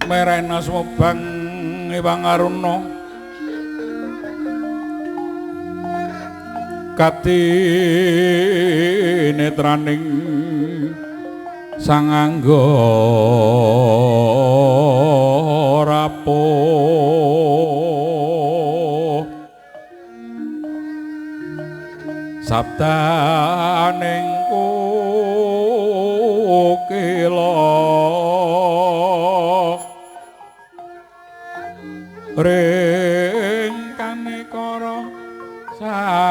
Merena sumebang Ewang Aruna katinetraning sang angga rapuh sabdaning kokila ring kanekara sageter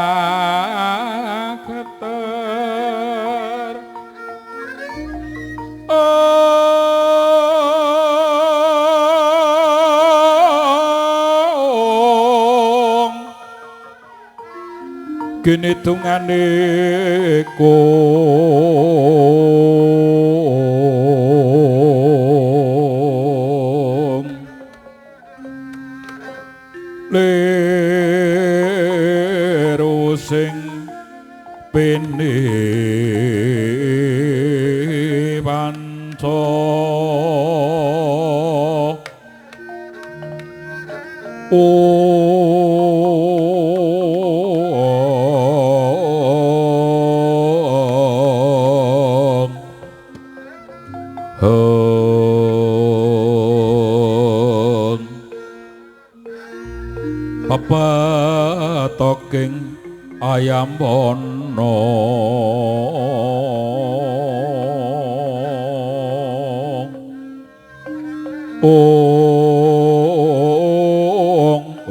ong kene dungane kong liru sing pene panca ong hong pepetoking ayam bono ong ong.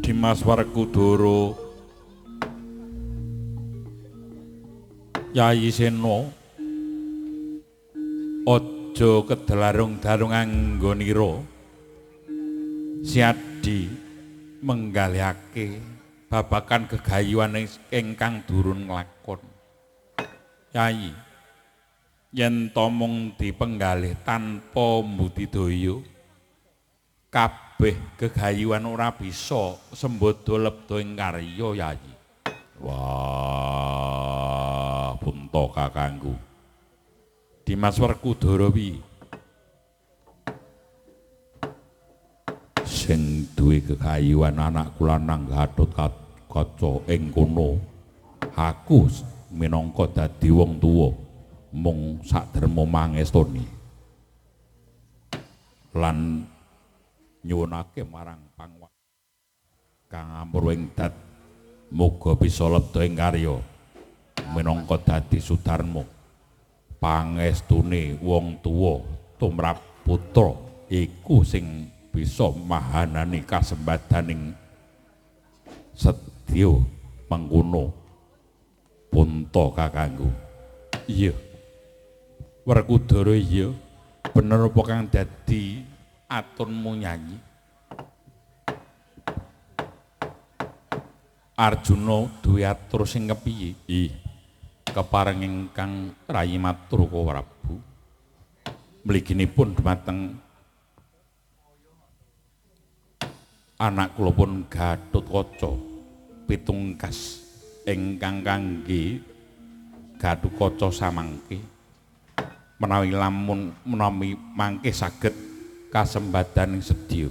Dimas Werkudara Yayi Sena aja kedelarung-darung anggonira siadi menggalihake babakan gegayuhan ingkang durun nglakon. Yayi, yen to mung dipenggalih tanpa mbudidaya kabeh gegayuhan ora bisa sembodo lebda ing karya Yayi. Wah, punta kakangku. Dimas Werkudara piye? Sing duwe kekayuan anakku lanang Gatotkaca ing kono. Aku minangka dadi wong tuwa mung saderma mangestoni lan nyuwunake marang pangwasa kang ampur ing dat muga bisa lebda ing karya minangka dadi sudarma. Pangestune wong tuwa tumrap putra iku sing bisa mahanani kasembadaning sedya mengkono punta kakangku. Iya Werkudara, iya bener apa kang dadi aturmu nyanyi. Arjuna duwe atur sing kepiye? Ih, kepareng ingkang rayi matur ka Prabu. Mliginipun dumateng anak kula pun Gatotkaca pitungkas ingkang kangge Gatotkaca samangke menawi lamun menawi mangke saged kasembadaning sedya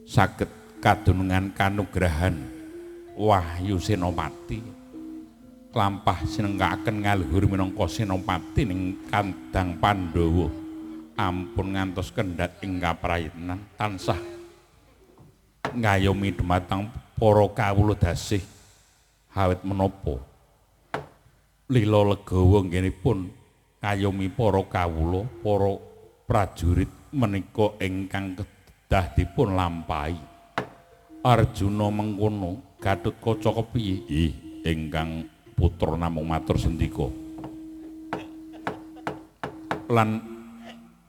saged kadunungan kanugrahan Wahyu Senopati klampah sinengkaken ngaluhur minangka Senopati ning kandhang Pandhawa ampun ngantos kendhat ing kaprayitnan tansah ngayomi dumateng para kawula dasih awit menapa lila legawa nggenipun ngayomi para kawula para prajurit menika ingkang kedah dipun lampahi. Arjuna mengkono Gatotkaca kepiye? Ih, ingkang putra namung matur sendika. Lan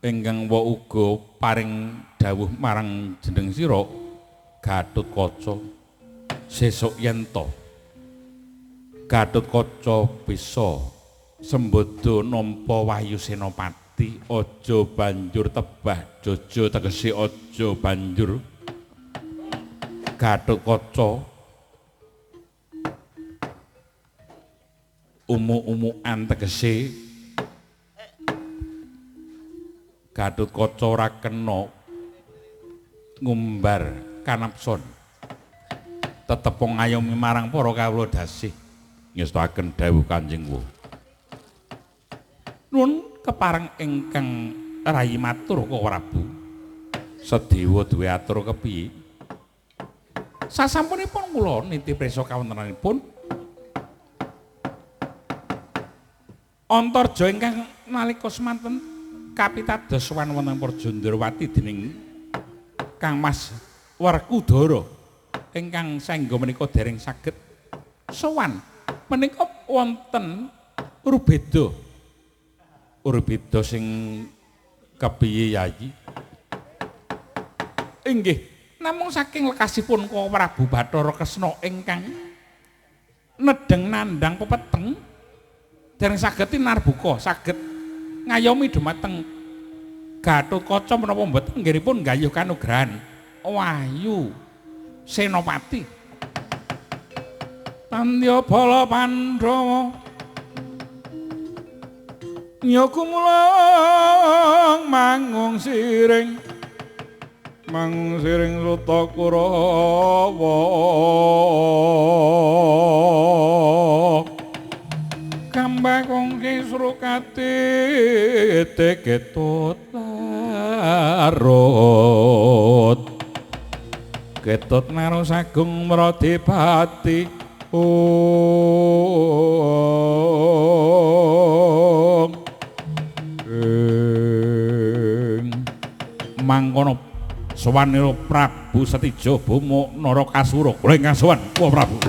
ingkang wa uga paring dawuh marang jeneng sira Gatotkaca sesuk yen to Gatotkaca bisa sembada nampa Wahyu Senopati aja banjur tebah jojo tegese aja banjur Gatotkaca umu-umuan tegese Gatotkaca ora kena ngumbar kanapson tetep ngayomi marang para kawula dasih ngestoaken dawuh Kanjeng Wo. Nuwun kepareng ingkang rayi matur ka Prabu. Sedewa duwe atur kepiye? Sasampunipun kula niti prisa kawontenanipun Antarja ingkang nalika semanten kapitados sowan wonten Praja Ndrawati dening Kang Mas Werkudara ingkang saengga menika dereng saged sowan menika wonten rubeda. Rubeda sing kepiye Yayi? Inggih, namung saking lekasipun ka Prabu Bathara Kresna ingkang nedheng nandhang pepeteng dereng saged tinarbuka, saged ngayomi dumateng Gatotkaca menapa mboten nggenipun nggayuh kanugrahan Wahyu Senopati. Tandya bala Pandhawa nyokumulung mangung siring mangung siring suta Kurawa kambakung kisrukati ketut larut ketut narusagung mrodipati ong ing mangkono sowanira Prabu Setija Boma Narakasura. Kula ingkang sowan kula Prabu.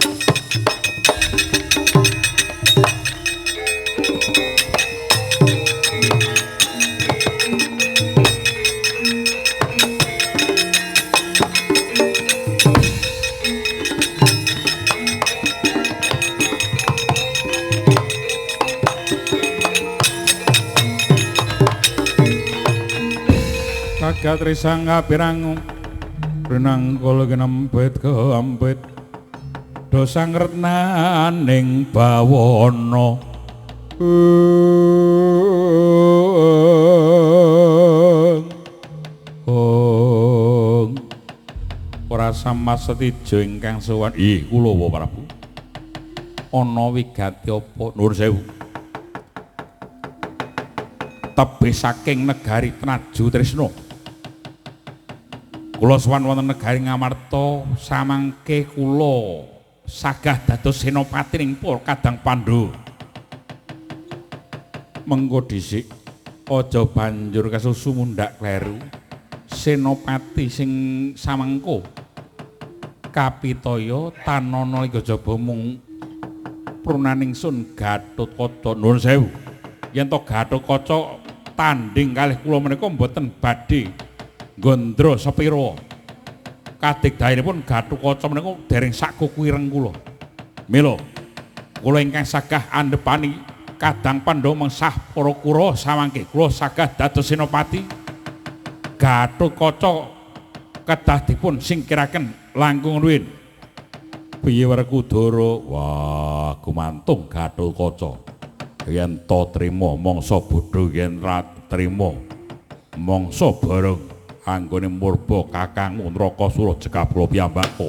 Kagatri sangga pirangu rinangkul genempit keampit dosang retnaning bawana ong. Samas Setijo ingkang sowan. Ih, kula wa Prabu. Ana wigati apa? Nuwun sewu. Tebih saking negari Traju Tresna. Kula sowan wonten negari Ngamarta samangke kula sagah dados senopati ing para Kadang Pandhawa. Mengko dhisik aja banjur kesusu mundhak kleru. Senopati sing samangko kapitaya tanana ing jaba mung prunaning sun Gatotkaca. Nuwun sewu. Yen to Gatotkaca tandhing kalih kula menika mboten badhe nggandra sepira. Kadigdayanipun Gatotkaca menika dereng sak kuku ireng kula. Mila kula ingkang sagah andhepani Kadang Pandhawa mengsah para Kurawa samangke kula sagah dados senopati. Gatotkaca kedah dipun singkiraken langkung ruwin. Piye Werkudara? Wah, gumantung Gatotkaca. Yen to trima mangsa bodho, yen ra trima mangsa bareng anggone murba kakangmu Narakasura jekap kula piyambak. Wah!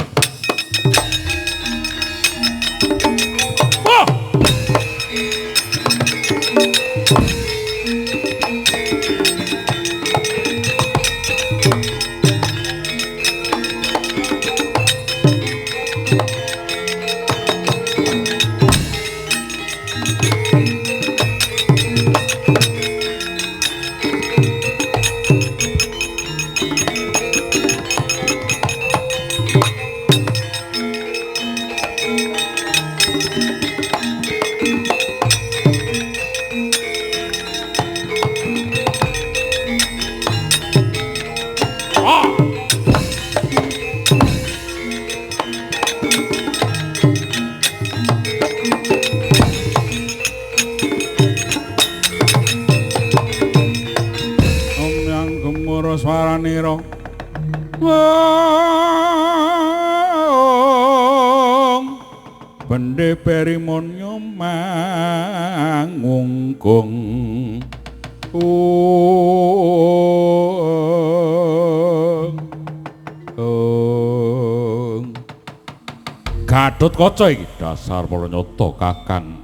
Bende perimon nyomangungkung Gatotkaca iki dasar para nyata Kakang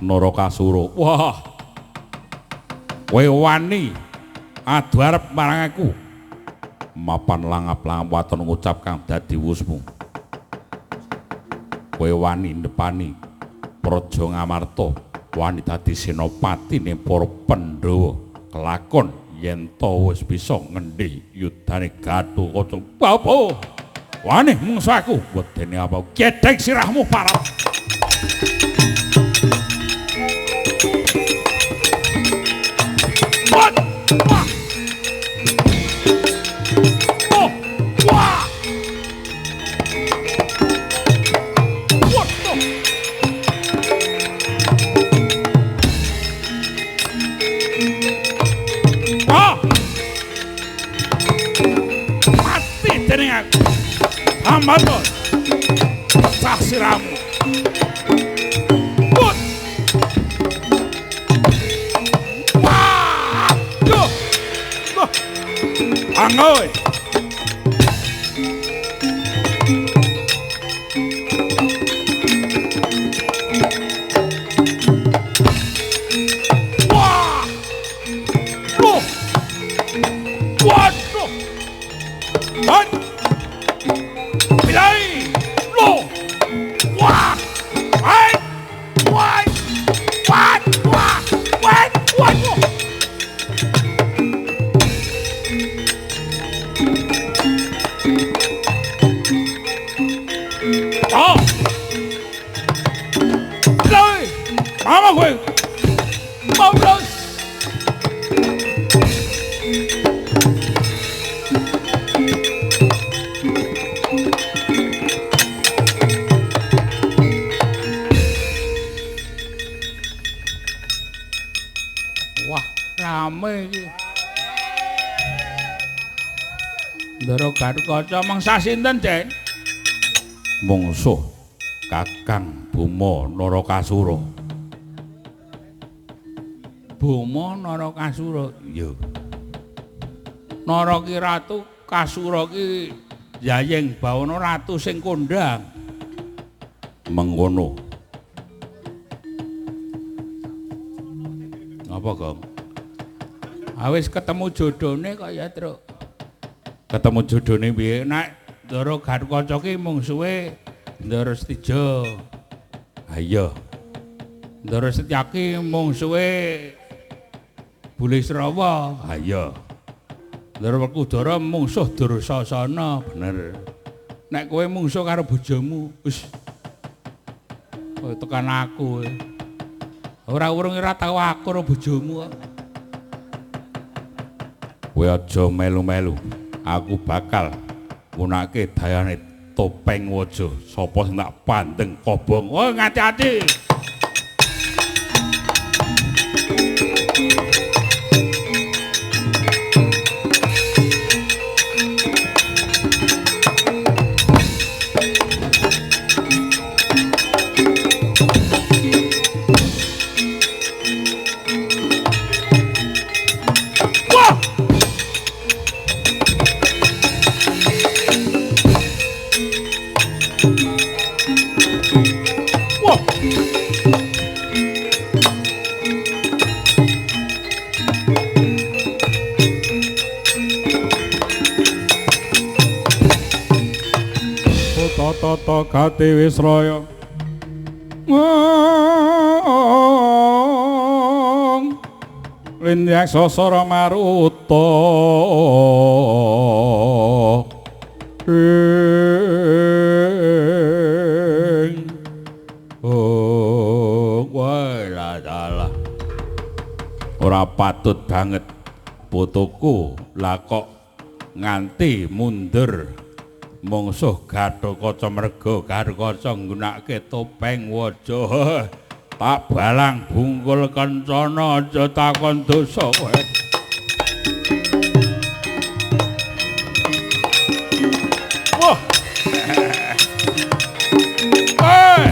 Narakasura. Wah, kowe wani adu arep marang aku. Mapan langap-langap waton ngucap kang dadi wusmu. Kowe wani ndepani Praja Ngamarta, wani dadi senopatine para Pandhawa. Kelakon yen to wis bisa ngendhi yudane Gatotkaca. Apa? Wani mungsu aku, wedene apa? Gedhek sirahmu parah. Ambaton pecah siramu. Put. Wah. Duh. Duh. Angoi. Wah. Duh. Waduh. Han. Gatotkaca mangsa sinten, Den? Mungsuh Kakang Boma Narakasura. Boma Narakasura. Iya. Nara ki ratu, Kasura ki Yayeng Bawana ratu sing kondhang. Mengkono. Apa, Gong? Awis ketemu jodhone kok ya, Truk. Ketemu jodhone piye? Nek Ndara Gatotkaca ki mungsuhe Ndara Setija. Ha iya. Ndara Setyaki mungsuhe Bulisrawa. Ha iya. Ndara Werkudara mungsuh Dursasana, bener. Nek kowe mungsuh karo bojomu, wis tekan aku. Ora urung ora tau aku karo bojomu kok. Kowe aja melu-melu. Aku bakal nggunakake dayane topeng waja. Sapa sing tak pandeng kobong. Oh, ngati-ati. Tata gati wisraya lindyak sasara maruta ing oh walah dalah ora patut banget putuku lah kok nganti mundur mungsuh Gatotkaca merga Gatotkaca nggunakake topeng waja. Tak balang bungkul kencana aja takon dosa kowe. Wah. Eh.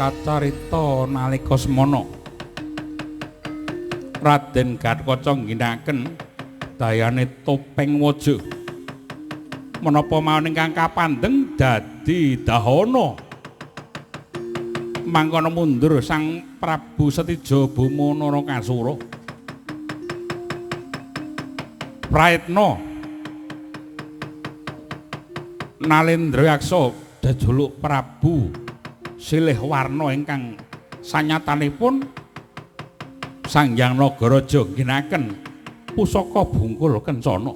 Kacarita nalika semana Raden Gatotkaca ngginakaken dayane topeng waja menapa mawon ingkang kapandheng dadi dahana mangkono mundur Sang Prabu Setija Boma Narakasura. Prayitna Nalendra Yaksa jajuluk Prabu Silih warna ingkang sanyatanipun Sang Hyang Nagaraja ngginakaken pusaka bungkul kencana.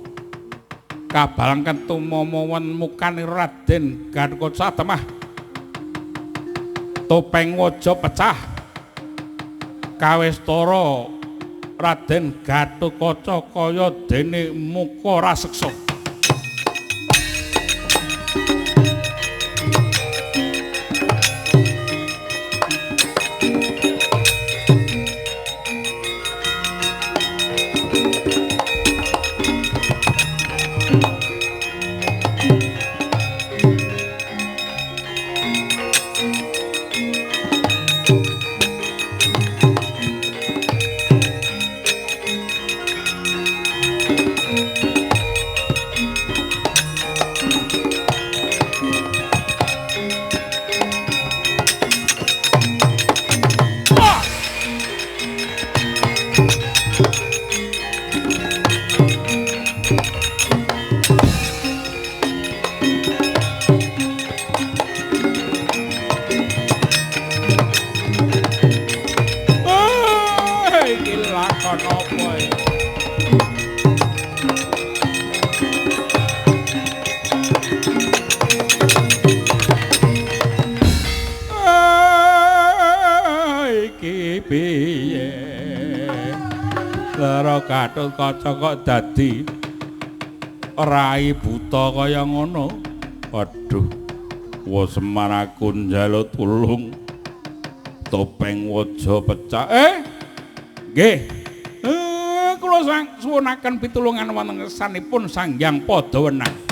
Kabalang ketumamawan mukane Raden Gatotkaca temah topeng waja pecah. Kawistara Raden Gatotkaca kaya dene muka raseksa. Gatotkaca kok dadi rai buta kaya ngono. Waduh, wa Semar aku njaluk tulung. Topeng waja pecah. Nggih. Kula suwunaken pitulungan wonten ngersanipun Sang Hyang Padawenang.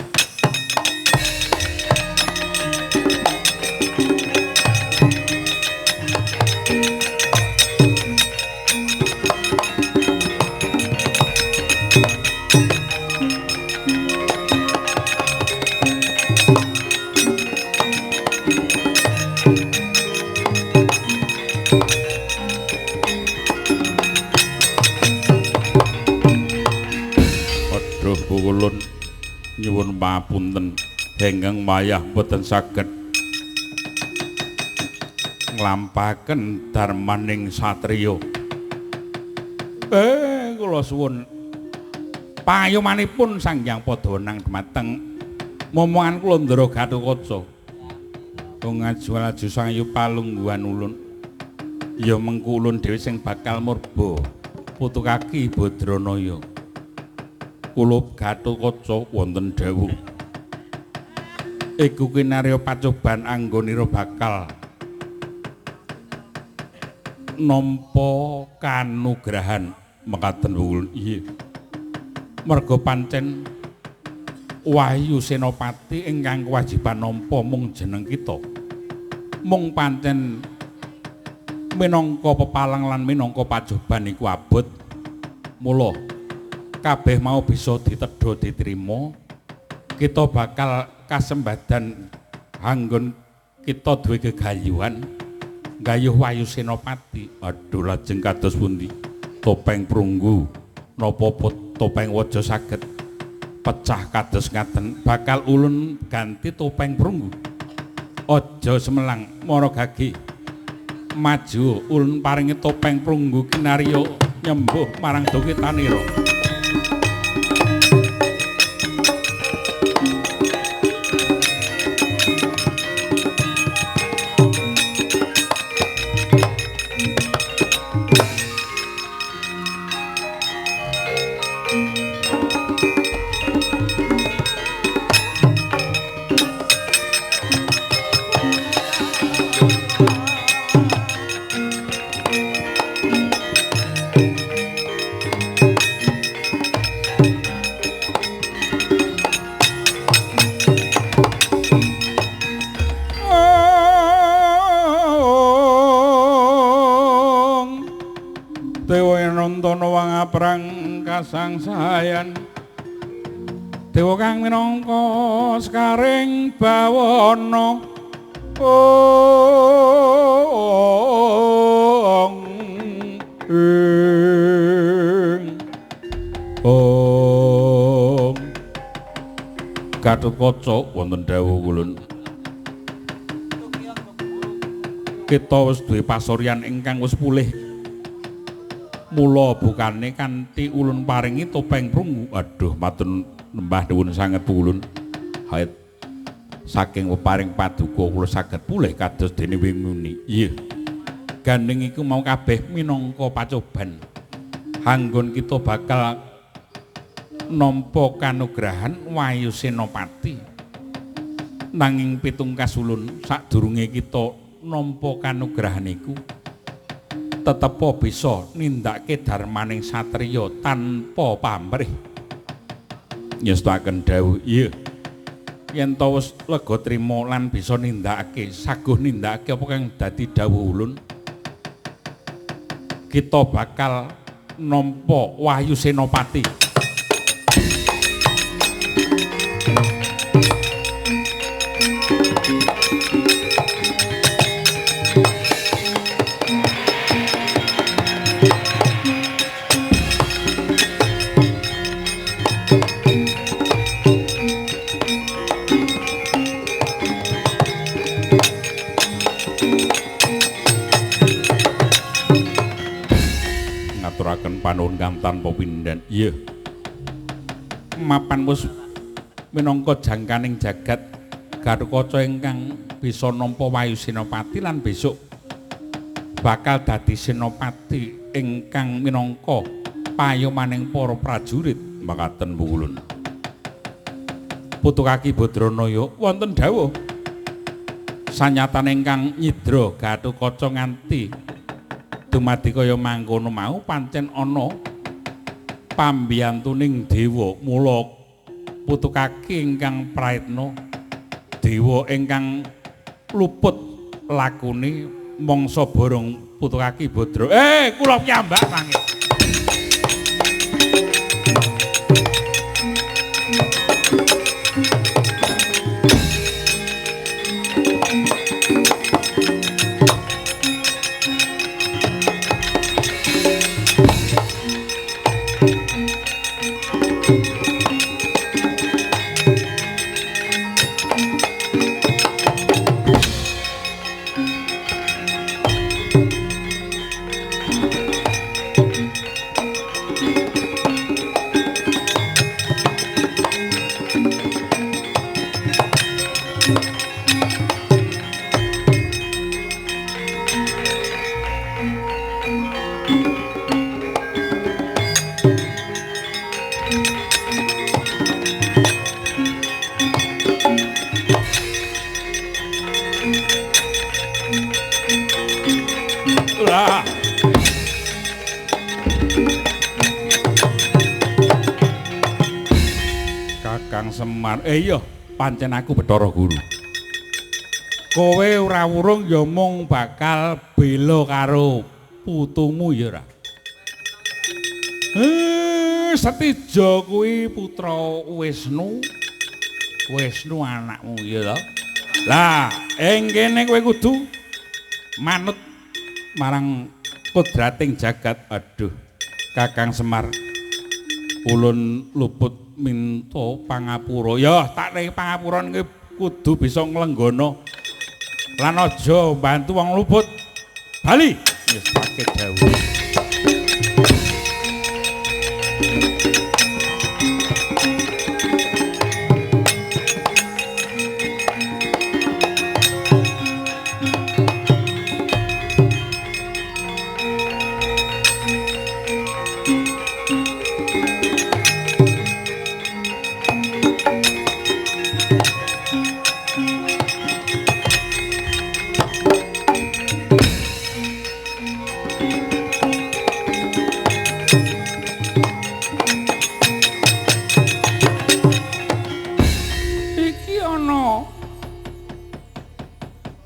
Nyuwun papunten ingkang wayah boten saged nglampahaken darmaning satriya. Kula suwun payomanipun Sang Hyang Padawenang dumateng momongan kula Ndara Gatotkaca. Ngaju-laju sangayu palungguhan ulun. Ya mengku ulun dhewe sing bakal murba putu kaki Badranaya. Kula Gatotkaca wonten dawuh. Iku kinarya pacoban anggonira bakal nampa kanugrahan mekaten ulun. Iya. Merga pancen Wahyu Senopati ingkang kewajiban nampa mung jeneng kita. Mung pancen minangka pepalang lan minangka pacoban iku abot. Mula kabeh mau bisa ditedha diterima, kita bakal kasembadan anggon kita duwe gegayuhan gayuh Wahyu Senopati. Aduh, lajeng kados pundi topeng prunggu napa topeng waja saged pecah kados ngaten? Bakal ulun ganti topeng prunggu. Aja semelang mara gage maju ulun paringi topeng prunggu kinarya nyembuh marang dukitanira. Kasangsayan dewa kang minangka sekaring bawana ong ing ong. Gatotkaca wonten dawuh ulun. Kita wis duwe pasuryan ingkang wis pulih. Mula bukane kanthi ulun paringi topeng prunggu. Aduh, matur nembah nuwun sanget ulun. Hait saking peparing paduka kula saged pulih kados dene winguni. Iya. Gandeng iku mau kabeh minangka pacoban. Anggon kita bakal nampa kanugrahan Wahyu Senopati. Nanging pitungkas ulun sadurunge kita nampa kanugrahan iku tetepa bisa nindakake darmaning satriya tanpa pamrih. Nyestakaken dawuh. Iya. Yen ta wis lega trima lan bisa nindakake, saguh nindakake apa kang dadi dawuh ulun, kita bakal nampa Wahyu Senopati. Panuwun kang tanpa pindhan. Iya. Mapan wis minangka jangkaning jagat Gatotkaca ingkang bisa nampa Wahyu Senopati lan besok bakal dadi senopati ingkang minangka payomaning para prajurit. Makaten ulun. Putu kaki Badranaya wonten dawuh. Sanyatane ingkang nyidra Gatotkaca nganti dumadi kaya mangkono mau pancen ana pambiyantuning dewa. Mula putu kaki ingkang prayitna dewa ingkang luput lakune mangsa borong putu kaki Badra. Kula piyambak mangke. Kakang Semar, iya, pancen aku Bathara Guru. Kowe ora wurung ya mung bakal bela karo putumu ya ora. Setija kuwi putra Wisnu. Wisnu anakmu ya to. Lah, ing kene kowe kudu manut marang kodrating jagat. Aduh, Kakang Semar, ulun luput minta pangapura. Ya, tak nek pangapura niki kudu bisa nglenggana lan aja mbantu wong luput. Bali wis pake dawuh.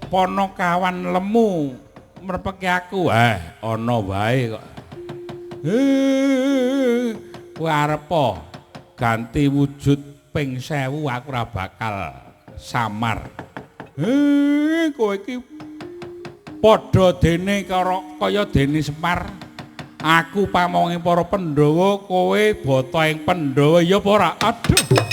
Ponokawan lemu mrepeki aku. Ana wae kok. Kowe arep ganti wujud ping 1000 aku ora bakal samar. Kowe iki padha dene karo kaya dene Semar. Aku pamonge para Pandhawa, kowe bata ing Pandhawa ya apa ora? Aduh.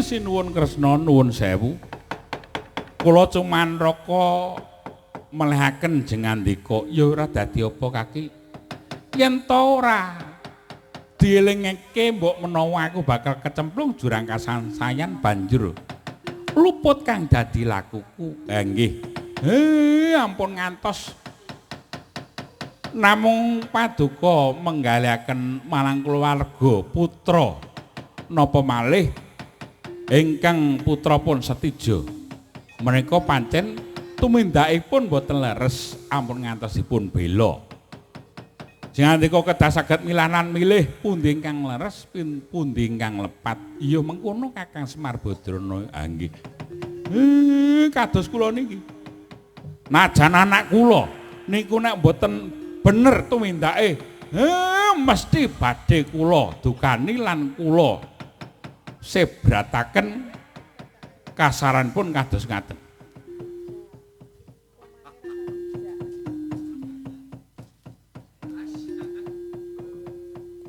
Sinuwun Kresna nuwun sewu. Kula cuman raka melehaken jengandika ya ora dadi apa kaki. Yen to ora dielingake mbok menawa aku bakal kecemplung jurang kasansayan banjur luput kang dadi lakuku. Nggih. Ampun ngantos namung paduka menggalihaken marang keluarga putra napa malih ingkang putra pun Setija. Menika pancen tumindakipun boten leres, ampun ngantosipun bela. Sing andika kedah saged milanan milih pundi ingkang leres, pundi ingkang lepat. Iya mengkono Kakang Semar Badrana. Ah nggih. Kados kula niki. Najan anak kula niku nek boten bener tumindake, mesti badhe kula dukani lan kula sebrataken kasaran pun kados ngaten.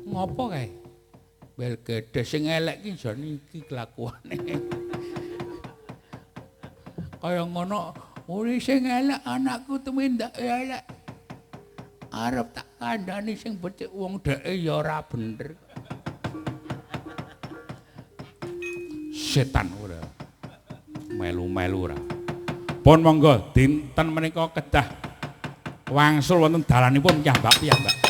Ngopo kae? Bel gedhe sing elek ki jane iki kelakuane. Kaya ngono, uri sing elek anakku tumindake elek. Arep tak Kandhane sing becik wong dheke ya ora bener. Setan ora. Melu-melu ora. Pun monggo dinten menika kedah wangsul wonten dalanipun piyambak-piyambak.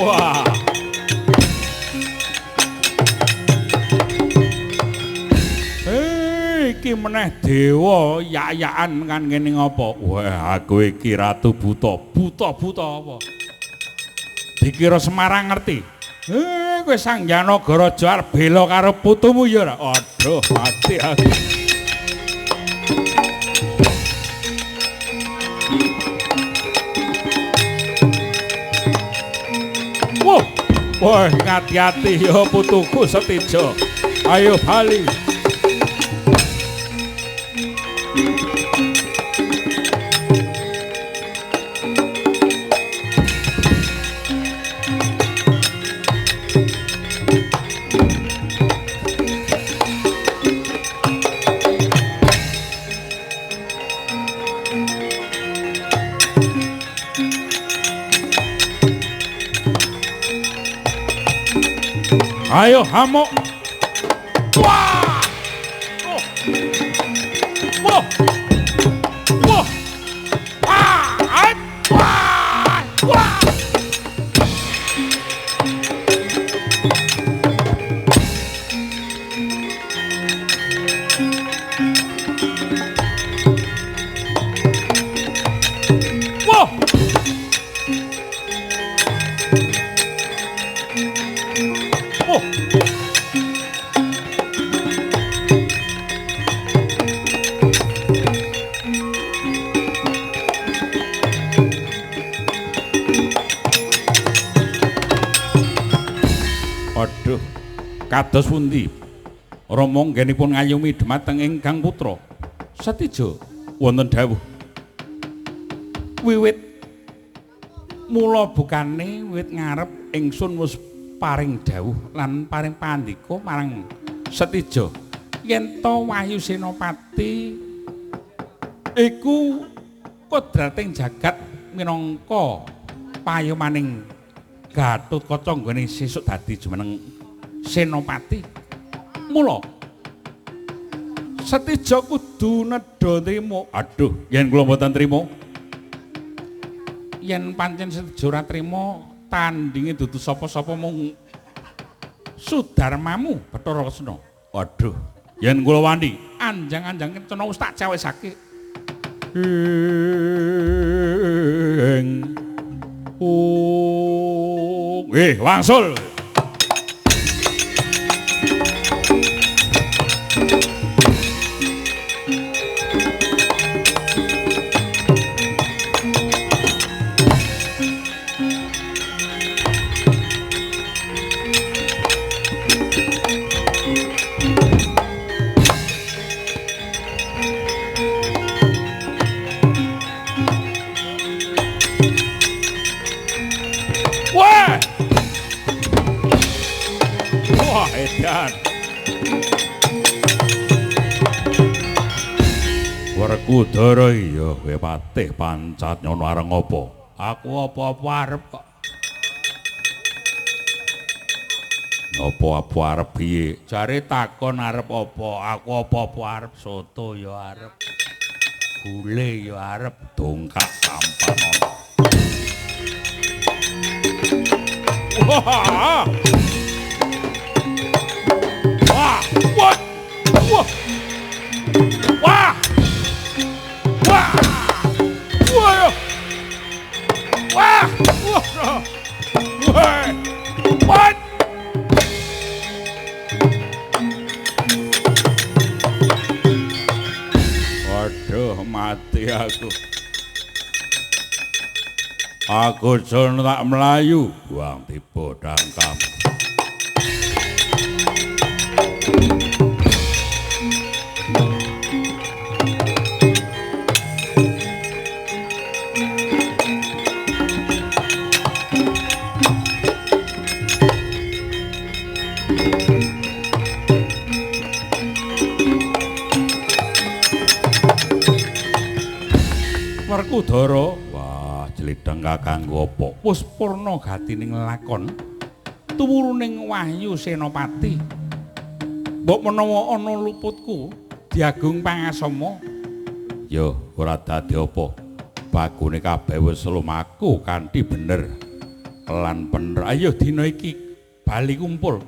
Wah. Iki meneh dewa yak-yakan kan ngene ngapa? Wah, aku iki ratu buta. Buta-buta apa? Dikira Semarang ngerti. Kowe Sanghyang Nagaraja arep bela karo putumu ya ora? Aduh, mati aku. Wah, wah, ngati-ati ya putuku Setija. Ayo bali. Ayo hamuk. Wah. Oh. Wah. Wah. Wah. Wah. Wah. Wah. Oh. Aduh, kados pundi Rama nggenipun ngayomi dhumateng ingkang putra Setija wonten dawuh. Wiwit mula bukane wiwit ngarep ingsun wis paring dawuh lan paring pandika marang Setija yen to Wahyu Senopati iku kodrating jagat minangka payomaning Gatotkaca nggone sesuk dadi jumeneng Senopati. Mula Setija kudu nedha nrimo. Aduh, yen kula mboten trimo. Yen pancen Setija ora trimo, tandinge dudu sapa-sapa mung Sudarmamu Bathara Kresna. Aduh, yen kula wani anjang-anjang kencana wis tak cawesake. Ing wangsul. Wah! Wah, edan. Werkudara iya kowe patih pancat nyono areng apa? Aku apa-apa arep kok. Apa-apa arep piye? Jare takon arep apa? Aku apa-apa arep, soto ya arep. Gule ya arep, dongkak sampan. Wah! Wah! Wah! Wah! Wah! Wah! Wah! Wah! Wah! Wah! Wah! Aduh, mati Mati aku. Aku jon tak mlayu, buang tiba dangkam. Werkudara, wah jlidheng kakangku apa? Wis purna gatining lakon tumuruning Wahyu Senopati. Mbok menawa ana luputku diagung pangasama. Yo ora dadi apa. Bagune kabeh wis lumaku kanthi bener lan bener. Ayo dina iki bali kumpul.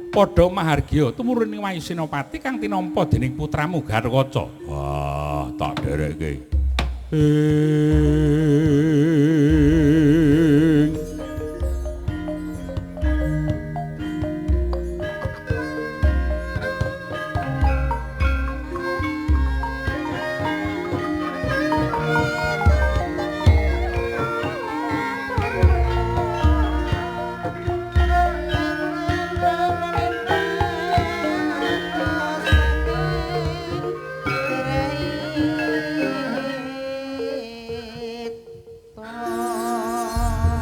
Padha mahargya tumuruning Wahyu Senopati kang tinampa dening putramu Gatotkaca. Wah, tak dherekke.